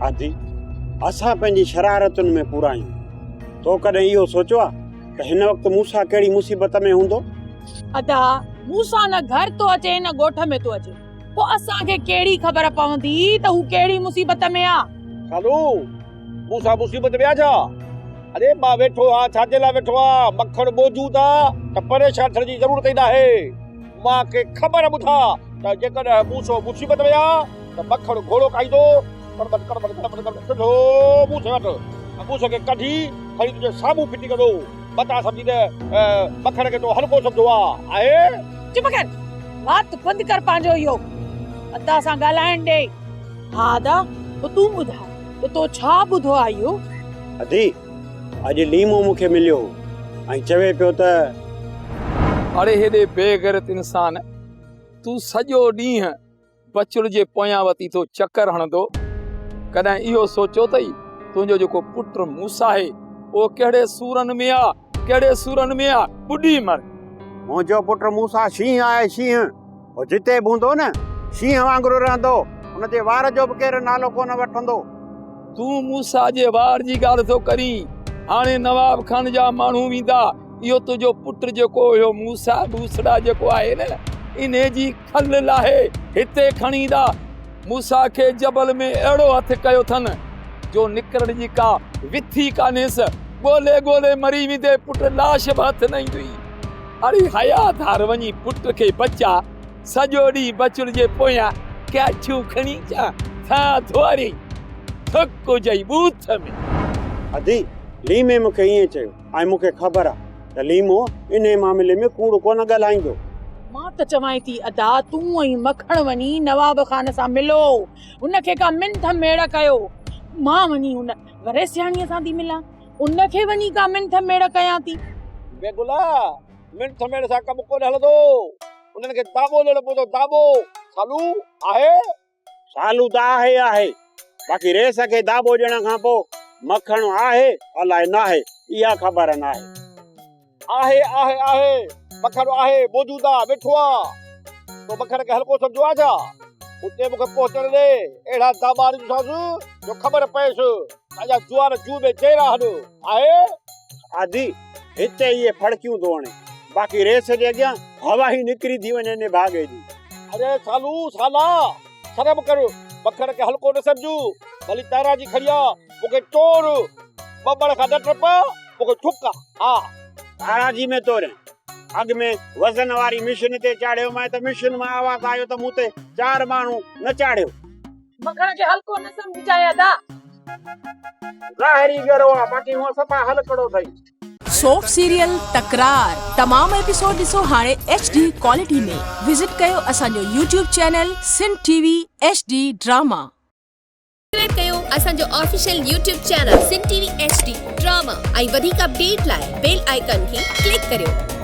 ادي، اسان پنهنجي شرارتن ۾ پورا آهيون. تو ڪڏهن اهو سوچيو آهي ته هن وقت موسيٰ ڪهڙي مصيبت ۾ هوندو؟ ادا، موسيٰ نه گهر ٿو اچي نه ڳوٺ ۾ ٿو اچي. پوء اسان کي ڪهڙي خبر پوندي ته هو ڪهڙي مصيبت ۾ آ؟ خالو، موسيٰ مصيبت ۾ آ ڇا؟ اڙي مان ويٺو آ، ڇا جي لاء ويٺو آ؟ مکڻ موجود آ ته پريشان ٿيڻ جي ضرورت ئي ناهي. مان کي خبر ٻڌا ته جيڪڏهن موسو مصيبت ۾ آ ته مکڻ گهوڙو ڪاهيندو، ڪڙٻٽ ڪڙٻٽ ڪڙٻٽ ڪڙٻٽ سڌو موسي وٽ ۽ موسي کي ڪڍي کڻي تنهنجي سامهون ڦٽي ڪندو. متان سمجهين ته مکڻ کي تو هلڪو سمجهيو آ. آهي؟ چپ ڪر، وات بند ڪر پنهنجو اهو. ادا سان ڳالهائڻ ڏي. ها ادا، پوء تون ٻڌاء ته تو ڇا ٻڌو آ اهو؟ ادي، اڄ ليمو مون کي مليو هو ۽ چوي پيو ته. اڙي هيڏي بي غيرت انسان، تون سڄو ڏينهن بچڙ جي پويان وتي ٿو چڪر هڻندو، ڪڏهن اهو سوچيو اٿئي تنهنجو جيڪو پٽ موسيٰ آهي، اهو ڪهڙي سورن ۾ آ، ڪهڙي سورن ۾ آ، ٻڏي مر. منهنجو پٽ موسيٰ شينهن آهي شينهن، هو جتي به هوندو نه، شينهن وانگر رهندو، هن جي وار جو به ڪير نالو ڪونه وٺندو. تون موسيٰ جي وار جي ڳالهه ٿو ڪرين، هاڻي نواب خان جا ماڻهو ويندا، اهو تنهنجو پٽ جيڪو اهو موسيٰ ٻوسڙا جيڪو آهي نه، انهي جي کل لاهي هتي کڻي ايندا. موسيٰ کي جبل ۾ اهڙو هٿ ڪيو اٿن، جو نڪرڻ جي ڪا وٿي ڪانهيس. ڳولي ڳولي مري ويندي پٽ لاش به هٿ نه ايندوئي. اڙي حياء ڌار وڃي پٽ کي بچاء. سڄو ڏينهن بچڙ جي پويان ڪاٺيون کڻي اچان ٿان ڌوئاريئين. ٿڪ هجئي ٻوٿ ۾. ادي، ليمي مون کي ائين چيو ۽ مون کي خبر آ ته ليمو انهي معاملي ۾ ڪوڙ ڪونه ڳالهائيندو. مان ته چوانء ٿي ادا تون ۽ مکڻ وڃي نواب خان سان ملو، هن کي ڪا منٿ ميڙ ڪيو. مان وڃي هن وريسياڻيء سان ٿي ملان، ان کي وڃي ڪا منٿ ميڙ ڪيان ٿي. بيگلا، منٿ ميڙ سان ڪم ڪونه هلندو، انهن کي داٻو ڏيڻو پوندو، داٻو. سالو، آهي؟ سالو ته آهي آهي، باقي ريس کي داٻو ڏيڻ کان پوء مکڻ آهي الائي ناهي، اها خبر ناهي. آهي آهي آهي، مکڻ آهي، موجود آ، ويٺو آ. تو مکڻ کي هلڪو سمجهيو آ ڇا؟ اتي مون کي پهچڻ ڏي، اهڙا داٻا ڏيندوسانس جو خبر پئيس ته اڃا جوان جوء ۾ جيئرا هن. آهي؟ آڌي، هتي اهي ڦڙڪيون ٿو هڻي، باقي ريس جي اڳيان هوا ئي نڪري ٿي وڃي نڀاڳي جي. اڙي سالو، سالا، شرم ڪر، مکڻ کي هلڪو نه سمجهه، ڀلي تاراجي کڻي آ، مون کي تور، ٻٻر کان نه ٽپ، مون کي ٿڪ آ، ها. تاراجي ۾ توريان، اڳ ۾ وزن واري مشين تي چاڙهيومانء ته مشين مان آواز آيو ته مون تي چار ماڻهو نه چاڙهيو. مکڻ کي هلڪو نه سمجهجانء ادا. ظاهري ڳرو آ، باقي هونء صفا هلڪڙو اٿئي. سوپ سيريل تڪرار تمام ايپيسوڊ ڏسو هاڻي ايڇ ڊي ڪوالٽي ۾ وزٽ ڪيو اسان جو YouTube channel Sindh T V H D drama. Subscribe ڪيو اسان جو official YouTube channel Sindh T V H D drama ۽ وڌيڪ اپڊيٽ لاء بيل آئيڪان کي ڪلڪ ڪريو.